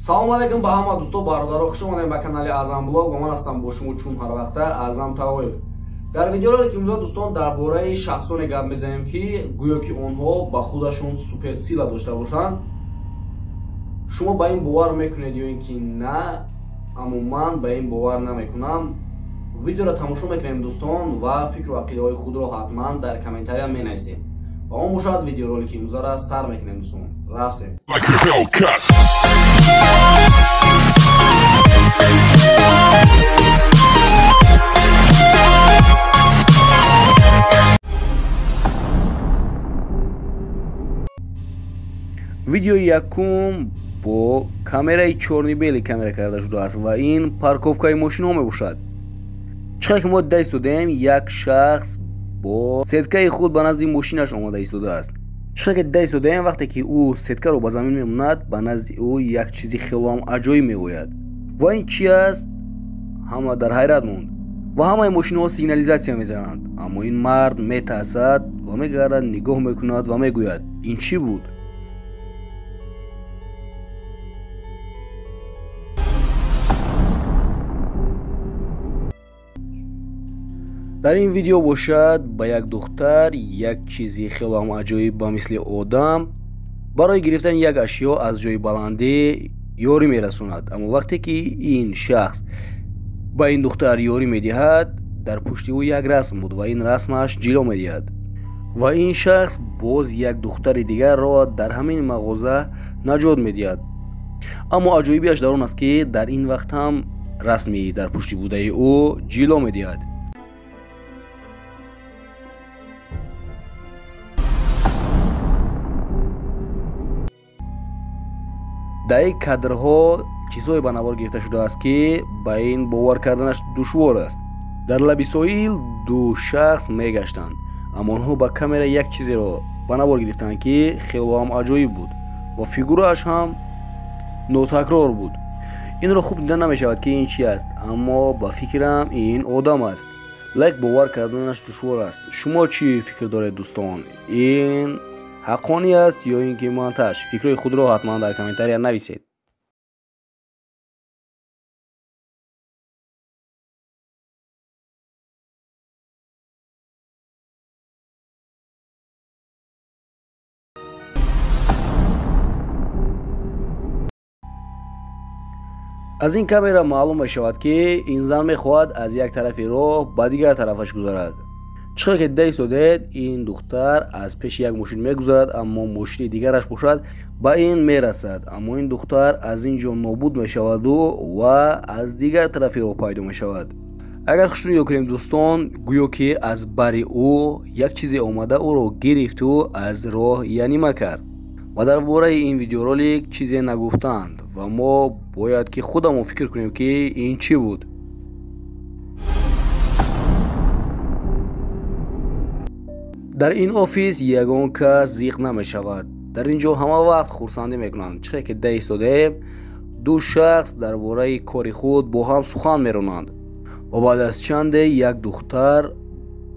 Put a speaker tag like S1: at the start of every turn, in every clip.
S1: Салом алейкум ба ҳама дӯсто, бародаро, хуш омадем ба канали Аъзам Блог ва ман ҳастам бо шумо чун ҳар вақта Аъзам Тавоев. Дар видеоролики имрӯза дӯстон дар бораи шахсоне гап мезанем, ки гӯё ки онҳо ба худашон суперсила дошта бошанд. Шумо ба ин бовар мекунед ё ин ки на, аммо ман ба ин бовар намекунам. Видеоро тамошо мекунем дӯстон ва фикру ақидаҳои худро ҳатман дар комментария менависем. Ва он бошад видеоролики имрӯзаро сар мекунем дӯстон. Рафтем. Видеои якум бо камераи чёрно-белый камера карда шудааст ва ин парковкаи мошинҳо мебошад. Чӣ қадр ки мо дида истодем, як шахс бо сеткаи худ ба назди мошинаш омода истодааст. Чӣ қадр ки дида истодем, вақте ки ӯ сеткаро ба замин мемонад, ба назди ӯ як чизи хелоам аҷоиб меояд. Ва ин чи аст? Ҳама дар ҳайрат монд ва ҳамаи мошинҳо сигнализатсия мезананд. Аммо ин мард метарсад ва мегардад, нигоҳ мекунад ва мегӯяд: ин чӣ буд? Дар ин видео бошад ба як духтар як чизи хелоам аҷоиб ба мисли одам барои гирифтани як ашё аз ҷои баландӣ ёрӣ мерасонад. Аммо вақте ки ин шахс ба ин духтар ёрӣ медиҳад, дар пушти ӯ як расм буд ва ин расмаш ҷило медиҳад. Ва ин шахс боз як духтари дигарро дар ҳамин мағоза наҷот медиҳад. Аммо аҷоибиаш дар он аст, ки дар ин вақт ҳам расми дар пушти будаи ӯ ҷило медиҳад. Дар ин кадрҳо чизҳое ба навор гирифта шудааст, ки ба ин бовар карданаш душвор аст. Дар лаби соҳил ду шахс мегаштанд, аммо онҳо ба камера як чизеро ба навор гирифтанд, ки хелоам аҷоиб буд ва фигурааш ҳам нотакрор буд. Инро хуб дида намешавад, ки ин чи аст, аммо ба фикрам ин одам аст. Лайк бовар карданаш душвор аст. Шумо чӣ фикр доред дӯстон? Ин ҳаққонӣ аст ё ин ки монтаж? Фикрҳои худро ҳатман дар комментария нависед. Аз ин камера маълум мешавад, ки ин зан мехоҳад аз як тарафи роҳ ба дигар тарафаш гузарад. Чӣ қадр ки дида истодед, ин духтар аз пеши як мошин мегузарад, аммо мошини дигараш бошад ба ин мерасад. Аммо ин духтар аз ин ҷо нобуд мешаваду ва аз дигар тарафи роҳ пайдо мешавад. Агар хушрӯ нигоҳ кунем дӯстон, гӯё ки аз бари ӯ як чизе омада ӯро гирифту аз роҳ янима кард. Ва дар бораи ин видеоролик чизе нагуфтанд ва мо бояд ки худамон фикр кунем, ки ин чӣ буд. Дар ин офис ягон кас зиқ намешавад. Дар ин ҷо ҳама вақт хурсандӣ мекунанд. Чӣ қадр ки дида истодем, ду шахс дар бораи кори худ бо ҳам сухан меронанд ва баъд аз чанде як духтар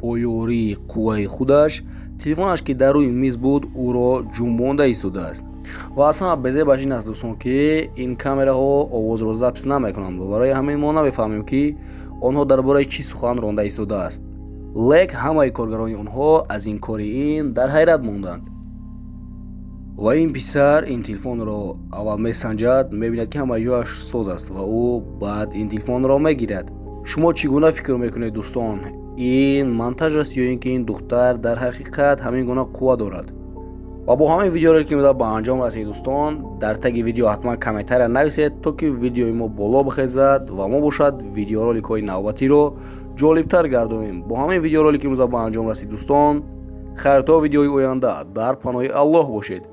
S1: бо ёрии қувваи худаш телефонаш, ки дар рӯи миз буд, ӯро ҷунбонда истодааст. Ва аз ҳама безебаш ин аст дӯстон, ки ин камераҳо овозро запис намекунанд ва барои ҳамин мо намефаҳмем, ки онҳо дар бораи чӣ сухан ронда истодааст. Лек ҳамаи коргарони онҳо аз ин кори ин дар ҳайрат монданд. Ва ин писар ин телефонро аввал месанҷад, мебинад, ки ҳамаи ҷояш соз аст ва ӯ баъд ин телефонро мегирад. Шумо чӣ гуна фикр мекунед дӯстон? Ин монтаж аст ё ин ки ин духтар дар ҳақиқат ҳамин гуна қувва дорад? Ва бо ҳамин видеоролики имрӯза ба анҷом расид дӯстон. Дар таги видео ҳатман комментария нависед, то ки видеои мо боло бихезад ва мо бошад видеороликҳои навбатиро ҷолибтар гардонем. Бо ҳамин видеоролики имрӯза ба анҷом расид дӯстон. Хайр то видеои оянда дар паноҳи Аллоҳ бошед.